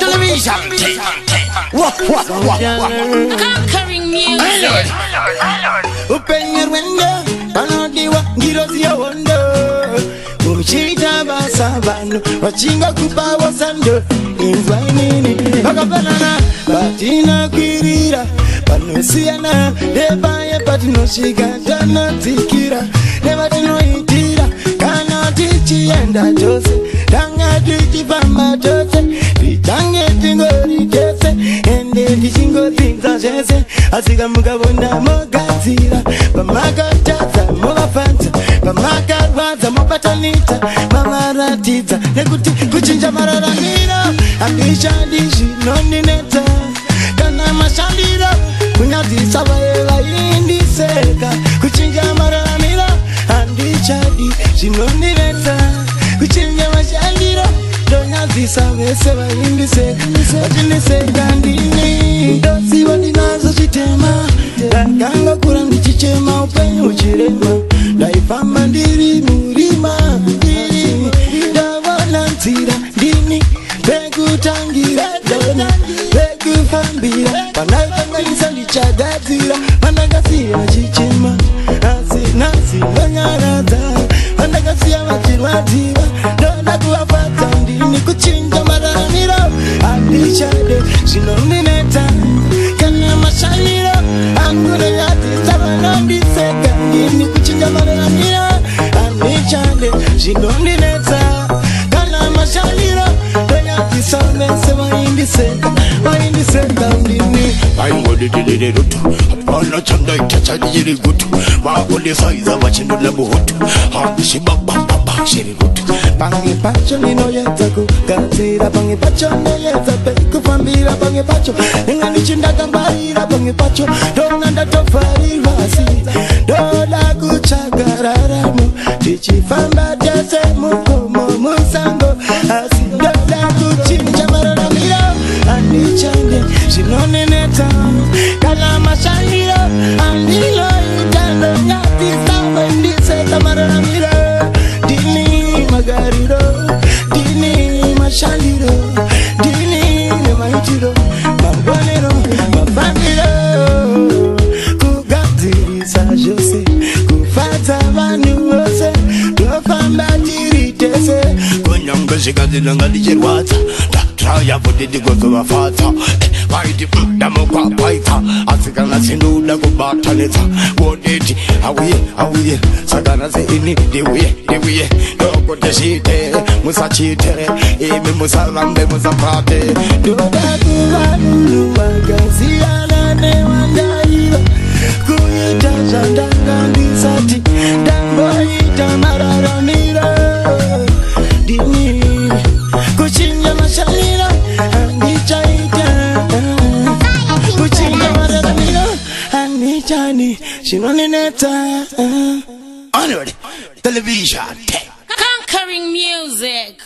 Television. Wah, wah, wah, wah. Conquering music. Upenyu rwendo panodiwa ngirozi yehondo, uchiita basa vanhu vachingokupawo sando. Inzwa inini, vakafanana patinokwirira, panosiyana nepaye patinosvika, tanotsikira nevatinoitira. Kana tichienda tose, tanga tichifamba tose, tichange tingori tese, ende tichingodzidza zvese. Asi kamukavona mogadzira pamakatadza, movafadza pamakarwadza, mobatanidza mavaratidza, nekuti kuchinja mararamiro handishandi zvinondinetsa, kana mashandiro kunyadzisa vaye vaindiseka. Kuchinja mararamiro handichadi zvinondinetsa, kuchinja mashandiro ndonyadzisa vese vaindiseka, vachindiseka. Ndini ndoziva ndinazo zvitema, ndakangokura ndichichema, upenyu uchirema, ndaifamba ndiri murima. Ndavona nzira, ndini pekutangira, ndaona pekufambira, pandaikanganisa ndichagadzira. Vandakasiya vachichema, asi nhasi ndonyaradza. Vandakasiya vachirwadziwa, ndoda kuvafadza. Ndini kuchinja mararamiro handichade zvinondinetsa, kana mashandiro angu ndonyadzisa vanondiseka. Ndini kuchinja mararamiro handichade zvinondinetsa, kana mashandiro ndonyadzisa vese vaindiseka, vaindiseka. Ndini Vaingodididirirutu, hapana chandaita chachiri gutu, vakundisaiza vachindona muhutu, handishibabababa shiri gutu. Pamwe pacho ndinoedza kugadzira, pamwe pacho ndoedza pekufambira, pamwe pacho ndinga ndichindakangwarira, pamwe pacho ndonga ndatovharirwa, asi ndoda kutsvaga raramo, tichifamba tese mugomo musango. Asi ndoda kuchinja mararamiro handichande zvinonenetsa, kana mashandiro andinoita ndonyadzisa vendiseka. Mararamiro ndini, magariro ndini, mashandiro ndini, nemaitiro, mangwanero, mafambiro, kugadzirisa zvose, kufadza vanhu vose, tofamba tiri tese. Kunyange zvikadzinanga ndichirwadza, ndatraya futi ndigozovafadza. Vaiti ndamukwapaidza, asi kana sindoda kubatanidza, wonditi auye auye. Saka nhasi ini ndiuye ndiuye, ndokuti zviite, musachite imi, musarambe, musapate. Ndoda kuva munhu wakasiyana newandaiva, kuita zvandanga ndisati ndamboita. Mararamiro ndini, kuchinja mashandiro handichaita, kuchinja mararamiro handichani zvinondinetsa. Onward, television. Conquering music.